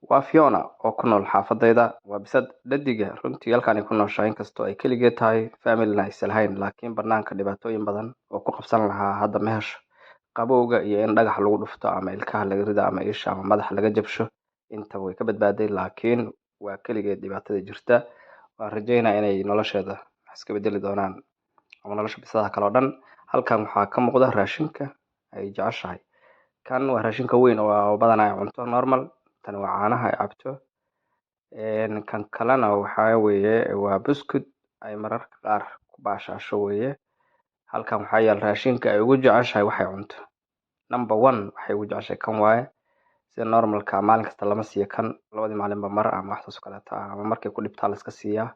Waa Fiona oo ku nool xaafadayda. Waa bisad dhadiga runtii. Halkaan ay ku nooshahay, inkastoo ay keligeed tahay, family-na aysan lahayn, laakiin banaanka dhibaatooyin badan oo ku qabsan lahaa hadda ma hesho. Qabowga iyo in dhagax lagu dhufto ama ilkaha laga rido ama isha ama madaxa laga jabsho, intaba way ka badbaaday, laakiin waa keligeed dhibaatada jirta. Waan rajeynaa inay nolosheeda wax iska bedeli doonaan ama nolosha bisadaha kale oo dhan. Halkan waxaa ka muuqda raashinka ay jeceshahay. Kan waa raashinka weyn oo badanaa ay cunto normal. Tan waa caanaha ay cabto. Kan kalena waxaa weeye waa buskud ay mararka qaar ku baashaasho weeye. Halkan waxaa yaal raashinka ay ugu jeceshahay waxay cunto. Number one waxay ugu jeceshahay kan waaye. Sida normalka maalin kasta lama siiyo kan, 2dii maalinba mar ama wax saas oo kaleeto ah, ama markay ku dhibtaa la iska siiyaa.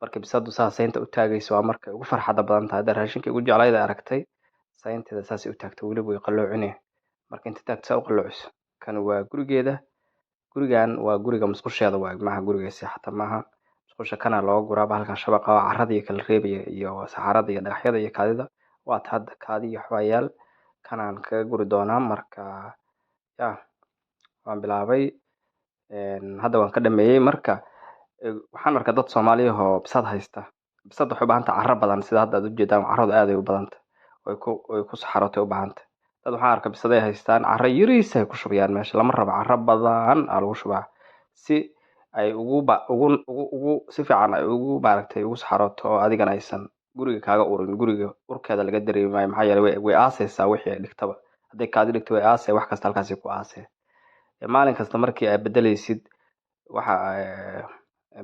Markay bisadu saa saynta u taagayso waa markay ugu farxadda badan tahay. Hadda raashinka ugu jeclayd ay aragtay, saynteeda saasay u taagtay, weliba way qalloocine marka inta taagto saa u qalloociso. Kan waa gurigeeda. Gurigan waa guriga musqusheeda waay, maaha guriga seexata maaha. Musqusha kana looga guraa bahalkan shabaqa oo carrada iyo kala reebaya iyo saxarada iyo dhagaxyada iyo kaadida. Waata hadda kaadi iyo waxbaa yaal, kanaan kaga guri doonaa. Marka ya waan bilaabay, hadda waan ka dhameeyey. Marka waxaan arkaa dad Soomaaliya oo bisad haysta. Bisad waxay u baahan tahay carro badan, sida hadda aad ujeedaan. Carradu aad ay u badanta, way ku saxarootay u baahanta. Dad waxaan arkaa bisaday haystaan, carro yariis ay ku shubayaan meesha. Lama rabo carro badan aa lagu shubaa si ay ugu ba ugu ugu ugu si fiican ay ugu maaragtay ugu saxarooto oo adigana aysan guriga kaaga urin. Guriga urkeeda laga dareemi maayo, maxaa yeelay way aasaysaa wixii ay dhigtaba. Hadday kaadi dhigto way aasay, wax kasta halkaasay ku aasay. Maalin kasta markii aad bedelaysid waxa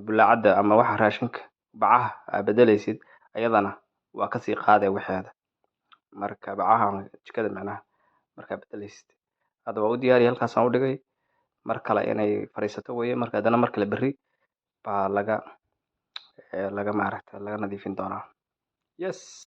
bulaacadda ama waxa raashinka bacaha aad bedelaysid, ayadana waa kasii qaaday waxeeda. Marka bacaha jikada macnaha markaa bedelaysid, hadda waa u diyaariyay, halkaasaan u dhigay. Mar kale inay fadhiisato weye. Marka haddana mar kale berri baa laga maaragta laga nadiifin doonaa. Yes.